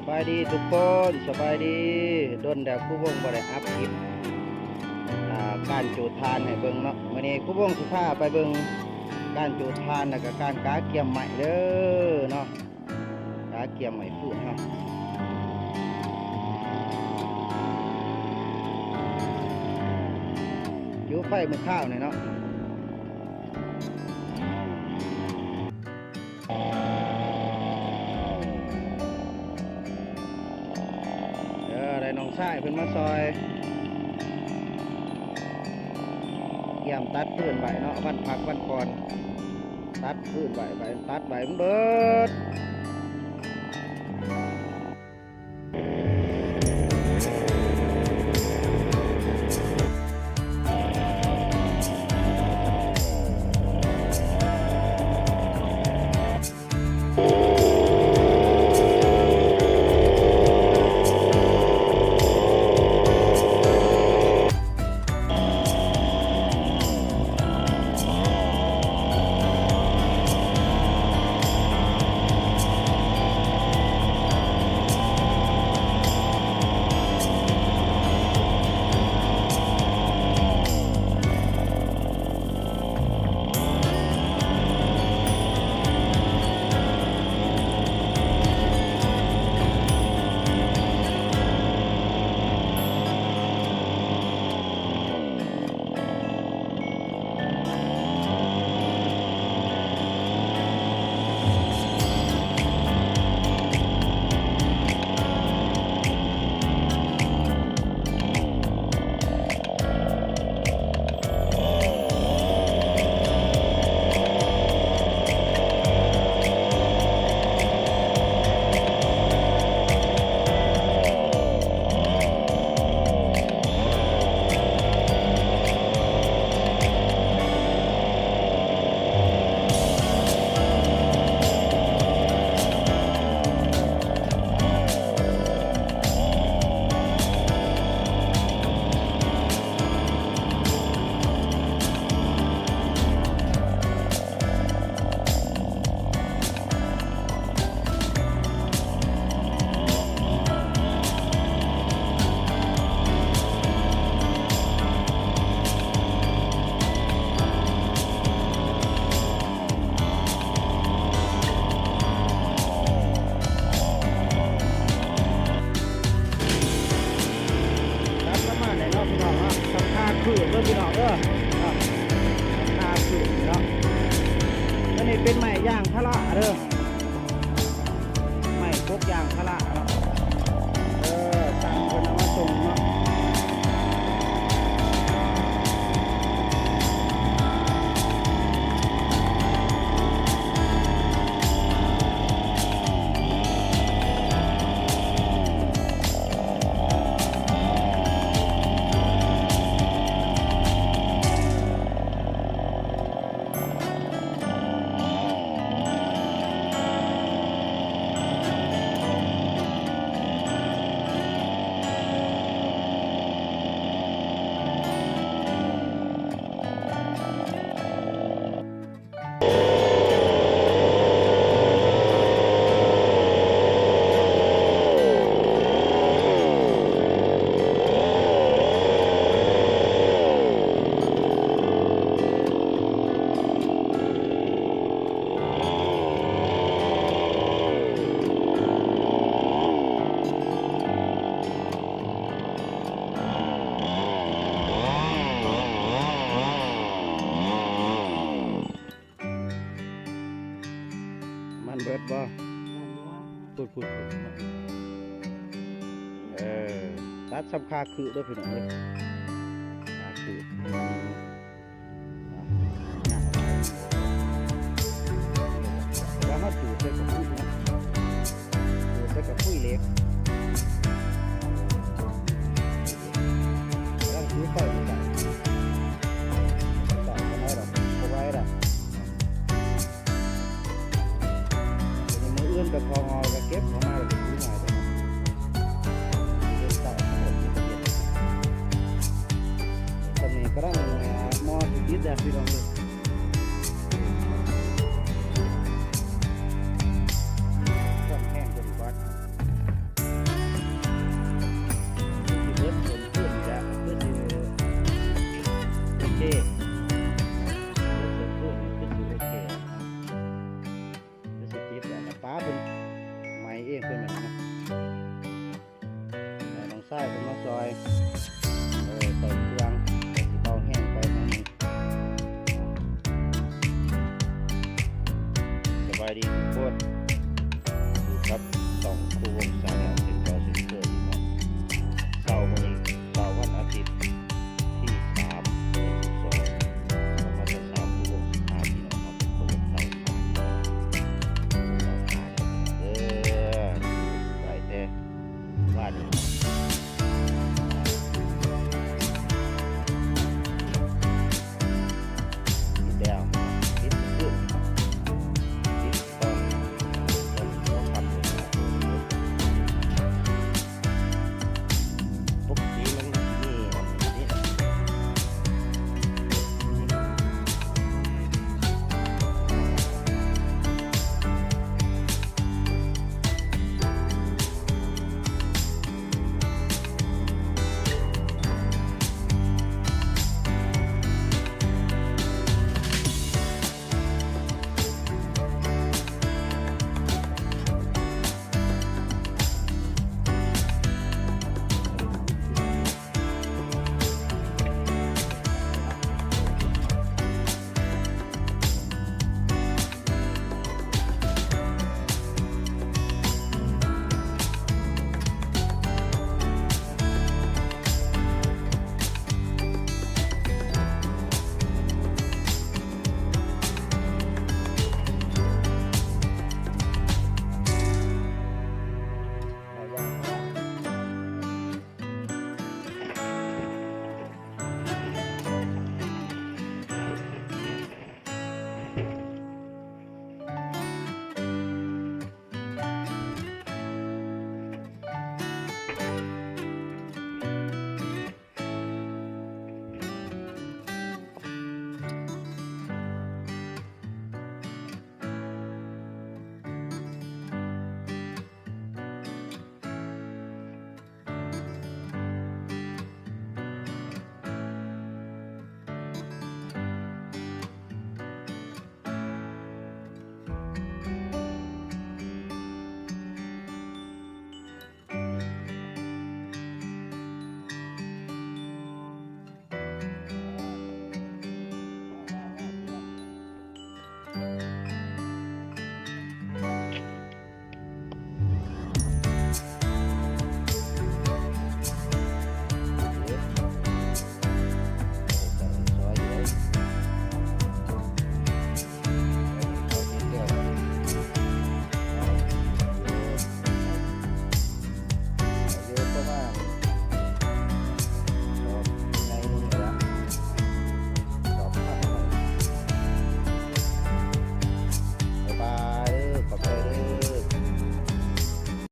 ສະບາຍດີທຸກຄົນ ສະບາຍດີ. ດົນແລ້ວຄູວົງບໍ່ໄດ້ອັບຄລິບ ອ່າ ການຈູດຖ່ານໃຫ້ເບິ່ງເນາະ. ມື້ນີ້ຄູວົງຊິພາໄປເບິ່ງການຈູດຖ່ານ ແລ້ວກໍການກະກຽມໄມ້ເດີເນາະ. ກະກຽມໄມ້ຟືນເນາະ ຢູ່ໄຟມື້ຄາວນີ້ເນາະ. ເອີ ໄດ້ນ້ອງຊາຍເພິ່ນມາຊ່ອຍ ກຽມຕັດຟືນໄວ້ເນາະ ວັນພັກວັນຜ່ອນ ຕັດຟືນໄວ້ ໄວ້ ຕັດໄວ້ມັນເບີດ. ຕັດປະມານນີ້ເນາະພີ່ນ້ອງເນາະ ສຳຄາຄືບເດີພີ່ນ້ອງເດີ ເນາະ ສຳຄາຄືບເນາະ. ອັນນີ້ເປັນໄມ້ຢາງພາລາເດີ ໄມ້ປົກຢາງພາລາເນາະ ເອີ ຊ່າງເພິ່ນເອົາມາສົ່ງເນາະ. ມັນເບິດບໍ່? ພຸ້ນໆໆ ເອີ ຕັດສຳຄາຄືບເດີພີ່ນ້ອງເອີຍ ຄາຄືບ ແລ້ວເຮົາຈູດໃສ່ກະປຸຍເນາະ ຈູດໃສ່ກະປຸຍເຫຼັກ ກຳລັງຈູດໄຟຄືກັນ ບໍ່ໄດ້ດອກ ບໍ່ໄຫວດອກ. ມື້ອື່ນໄປເຜົາເອົາ ກະເກັບເຂົ້າມາແລ້ວກະຖືມາເດີ ເຮັດເຕົາ ຕອນນີ້ກຳລັງ ໝໍ້ຊິຕິດແລ້ວພີ່ນ້ອງເອີຍ ຄວັນແຮງເກີນກວ່າ. າເພິ່ນໄໝ້ເອງເພິ່ນແມ່ນເນາະ. ໃຫ້ນ້ອງຊາຍເພິ່ນມາຊ່ອຍ ເອີ ໃສ່ເຄື່ອງ ໃສ່ເຂົ້າແຫ້ງໄປທາງນີ້. ສະບາຍດີທຸກຄົນ ຢູ່ກັບຊ່ອງຄູວົງ